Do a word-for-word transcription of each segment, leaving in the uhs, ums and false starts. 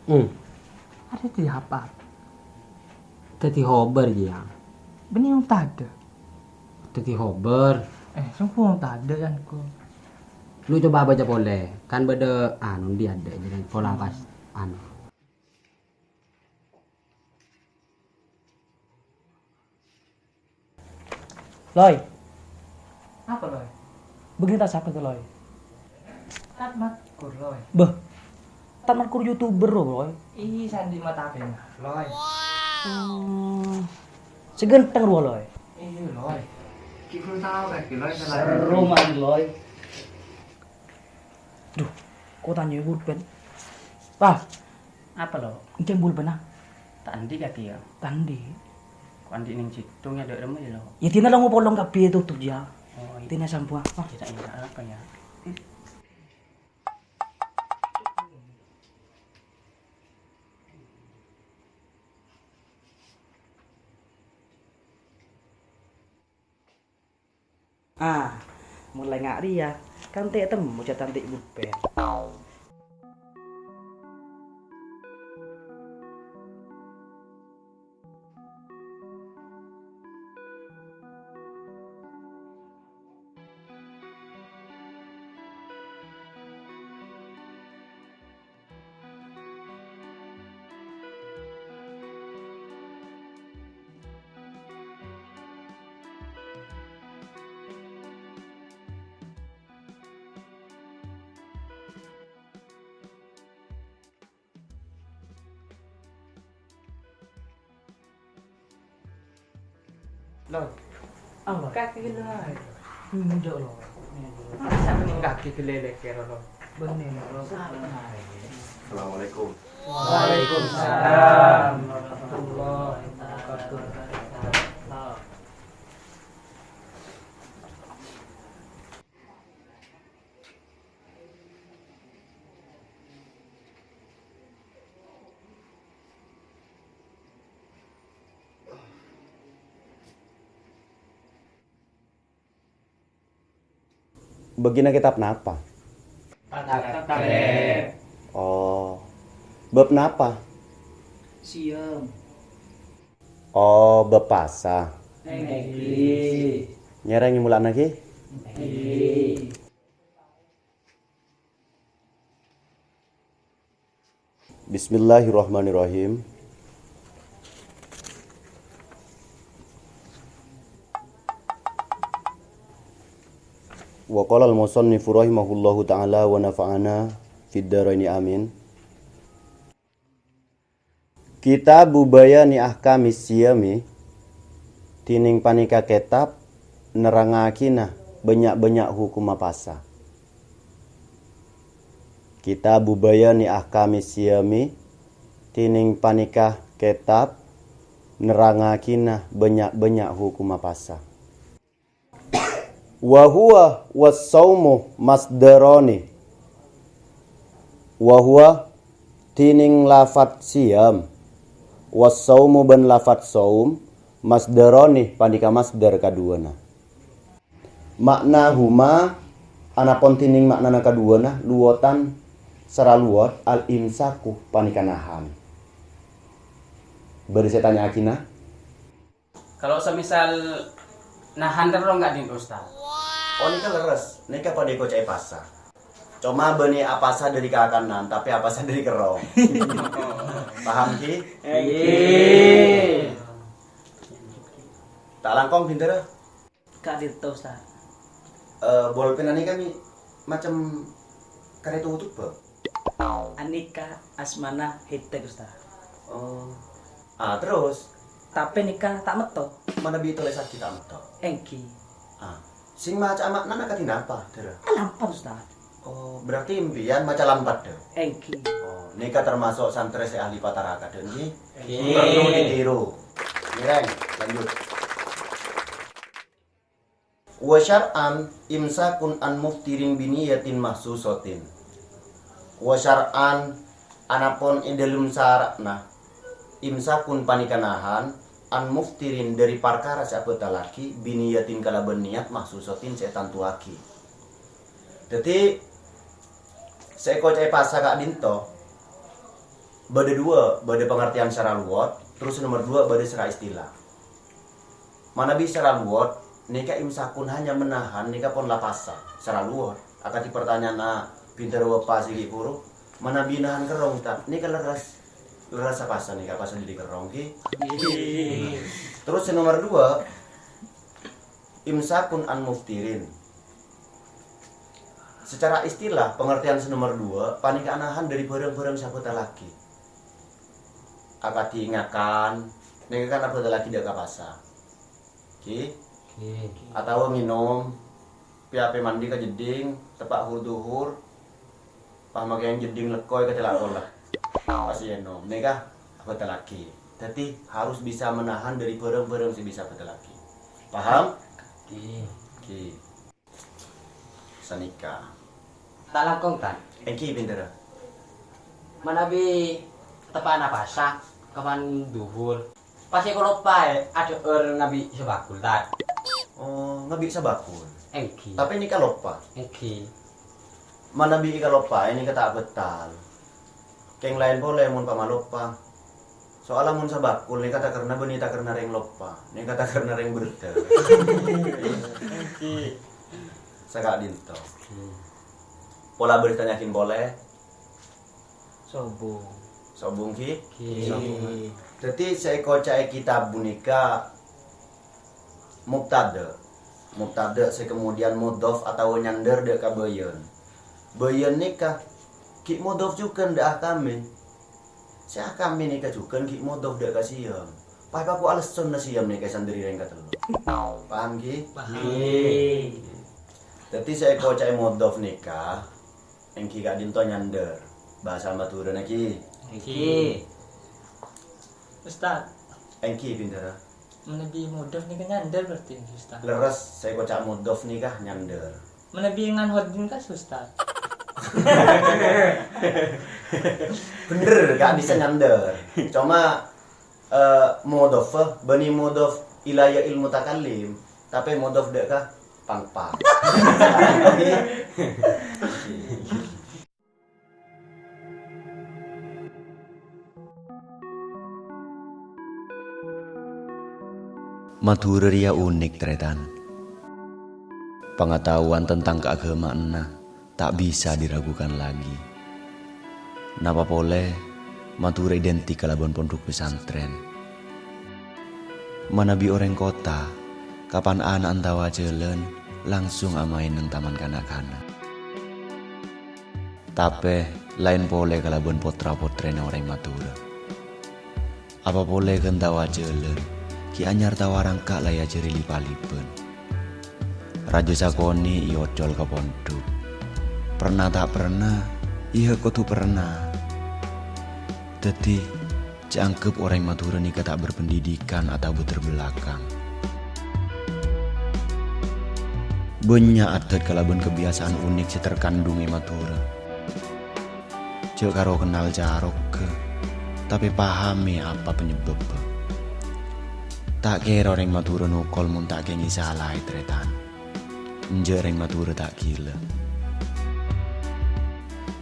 Hmm. Arè dhâddhi apa? Dhâddhi hobâr, jiyâ. Bânnè wong tadâ'. Dhâddhi hobâr. Eh, sengko' wong tadâ', kan, ko. Lu coba baca polè. Kan bâdâ, anu, di ada, jadi pola pas, anu. Loy. Apa, Loy? Begini tak siapa tuh, Loy? Tat Matkur, Loy. Beh. Tat Matkur YouTuber, Loy. Ih, sandi mata pena, Loy. Hmm. Seganteng, Loy. Iya, Loy. Ki belum tahu kan, Loy, salah. Seru, man, Loy. Duh, kok tanya pulpen? Wah. Apa, Lo? Engkè pulpen, ah. Ta' andi' kadi, ya? Ta' andi'. Kok andi' neng situ, ya, dek remma, ya, Lo? Ya, dina lo ngopolong kabeh tutup, ya. Oh, iya. Dina sampo, ah. Tidak, tidak apa, ya? Ah, molaè nga' rèya, kan ta' ètemmo ca-, cantik pulpen. Loh. Apa? Kaki gellè'. Enjâ', Lo. Masa neng kaki gellè' lèkèr, Lo? Bânnè, Lo. Assalamualaikum. Waalaikumsalam warahmatullahi wabarakatuh. Bâgiyânna kètab napa? Takrib. Oh. Bab napa? Siyam. Oh, bab pasa. Èngghi. Ngèrèng mola'ana, ghi? Èngghi. Bismillahirrahmanirrahim. Wa qala al-musannifu rahimahullahu ta'ala wa nafa'ana fid daraini amin. Kitabu Bayani Ahkamis Siyami, dhinèng panèka kètab nerrangngaghina bânnya'-bânnya' hokomma pasa. Kitabu Bayani Ahkamis Siyami, dhinèng panèka kètab nerrangngaghina bânnya'-bânnya' hokomma pasa. Wa huwa was-saumu masdarani. Wa huwa, dhinèng lafat siyam, was-saumu bân lafat saum, masdarani, panèka masdar kaduwâna. Ma'nahuma, anapon dhinèng ma'nana kaduwâna, luwâtan sara luwât, al-imsaku, panèka nahan. Bâdâ sè ètanya'aghina? Kalau semisal nahan terro nggak, Din, Ustaz? Oh, nèka lerres. Nèka padâ èkoca'è pasa. Coma bânnè apasa dâri kakanan, tapè apasa dâri kerrong. Paham, ghi? Èngghi. Ta' langkong, bhender? Ka'dinto, Ustaz. Eh, bolpen anèka mè' macem karè totobhâ? Anèka asmana Hetek, Ustaz. Oh. Ah, terros? Tapè nèka ta' metto. Manabi tolèsaghi ta' metto? Èngghi. Ah, sè maca'a ma'nana kadhi napa, Dârâ? Alampat, Ustaz. Oh, berarti empèyan maca lampat, Dâ? Èngghi. Oh, nèka termasuk santrè sè ahli patarakadhân, ghi? Èngghi. Perlu ditiru. Ngèrèng, lanjut. Wa syar'an imsakun an muftirin biniyatin mahsusatin. Wa syar'an, anapon è dâlem sara'na, imsakun panèka nahan, an muftirin dâri parkara sè abhâtallaghi, biniyatin kalabân niyat mahsusatin sè ètantowaghi. Dhâddhi, sè èkoca'è pasa ka'dinto, Bâdâ duwâ', bâdâ pangartèyan secara luwat, terros nomer duwâ' bâdâ secara istilah. Manabi secara luwat, nèka imsakun hanya menahan, nèka pon la pasa. Secara luwat, akadhi pertanyaanna bhindhârâ bapa sè ghi' buru, manabi nahan kerrong, Ustaz, nèka lerres. Lerres apasa nèka, apasa dâri kerrong, ghi? Terros sè nomer duwâ', imsakun an muftirin. Secara istilah, pangartèyan sè nomer duwâ' panèka nahan dâri bhârâng-bhârâng sè abhâtallaghi. Akadhi ngakan, nèka kan abhâtallaghi dâ' ka pasa. Ghi? Ghi. Atawa ngènom, pè-apè mandi ka jeddhing, teppa' hur-duhur, pas makè jeddhing lekko èkacella' pola. Pas ènom, nèka abhâtallaghi. Dhâddhi, harus bisa menahan dâri bhârâng-bhârâng sè bisa abhâtallaghi. Paham? Ghi. Ghi. Sanèka. Ta' langkong, Tan. Èngghi, bhindhârâ. Manabi teppa'na pasa, kapan dhuhur. Pas èkaloppaè, adhâ'âr ngabi' sabakul, Tan. Oh, ngabi' sabakul. Èngghi. Tapè nèka loppa. Èngghi. Manabi èkaloppaè nèka ta' bhâtal. Kèng laèn polè mon pamaloppa. Soalla mon sabakul nèka ta' karna bânnè ta' karna rèng loppa. Nèka ta' karna rèng berdâ. Èngghi. Saka'dinto. Hmm. Pola bâri' tanya'aghin polè. Sobung. Sobung, ghi? Ghi. Sobung. Dhâddhi, sè èkoca'è kitab punèka mubtada'. Mubtada' sè kemudian mudhof atawa nyandhâr dâ' ka bâjâna. Bâjâna nèka ghi' mudhof jhughân dâ' ahkamè. Sè ahkamè nèka jhughân ghi' mudhof dâ' ka Siyam. Pas èpakowa alessona Siyam nèka èsandhâri rèng katello. Paham, ghi? Paham. Ghi. Dhâddhi, sè èkoca'è mudhof nèka èngghi ka'dinto nyandhâr. Bhâsa Madhurâna, ghi? Èngghi. Ustaz. Èngghi, bhindhârâ. Manabi mudhof nèka nyandhâr berarti, Ustaz. Lerres, sè èkoca' mudhof nèka nyandhâr. Manabi ngan hoddin kas, Ustaz. Bhender, ghi' bisa nyandhâr. Coma, eh, mudhof, bânnè mudhof ila ya'il mutakallim, tapè mudhof dâ' ka pang-pang. Madhurâ rèya unik, Tarètan. Pangataowan tentang kaaghâmaanna ta' bisa diragukan lagi. Napa polè, Madhurâ identik kalabân pondhuk pesantren. Manabi orèng kottha, kapan ana' entawa ajhâlân, langsung amaèn neng taman kana'-kana'. Tapè, laèn polè kalabân potra-potrèna orèng Madhurâ. Apa polè ghân entawa ajhâlân, ghi' anyar tawa rangka' la èajhâri lip-alipan. Rajâ sakonè' èocol ka pondhuk. Perna ta' perna, iyâ kodhu perna. Dhâddhi, jhâ' angghep orèng Madhurâ nèka ta' berpendidikan atabâ terbelakang. Bânnya' adat kalabân kabiyasaan unik sè terkandung è Madhurâ. Jhâ' karo kennal carogghâ, tapè pahamè apa panyebâbbhâ. Ta' kèra orèng Madhurâ nokol mon ta' kèngèng salaè, Tarètan. Enjâ' rèng Madhurâ ta' ghilâ.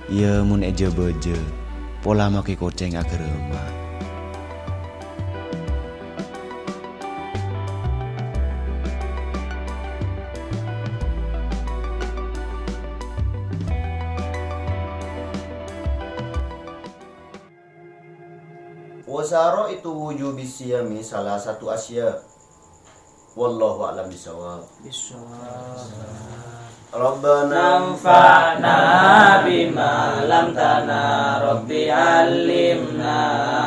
Iyâ, mon è jâ-bâjâ, pola makè kocèng aghârâma'. Wa syaraitu wujubi siyami salasatu asya. Wallahu a'lam bishawab. Bishawab. Rabbana anfa'na bima 'allamtana, Rabbi 'allimna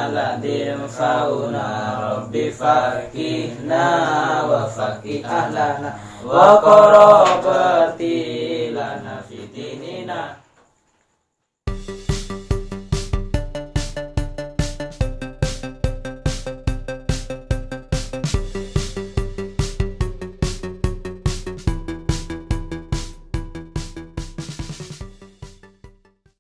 alladzi yanfa'una, Rabbi faqihna wa faqih ahlana wa qarabati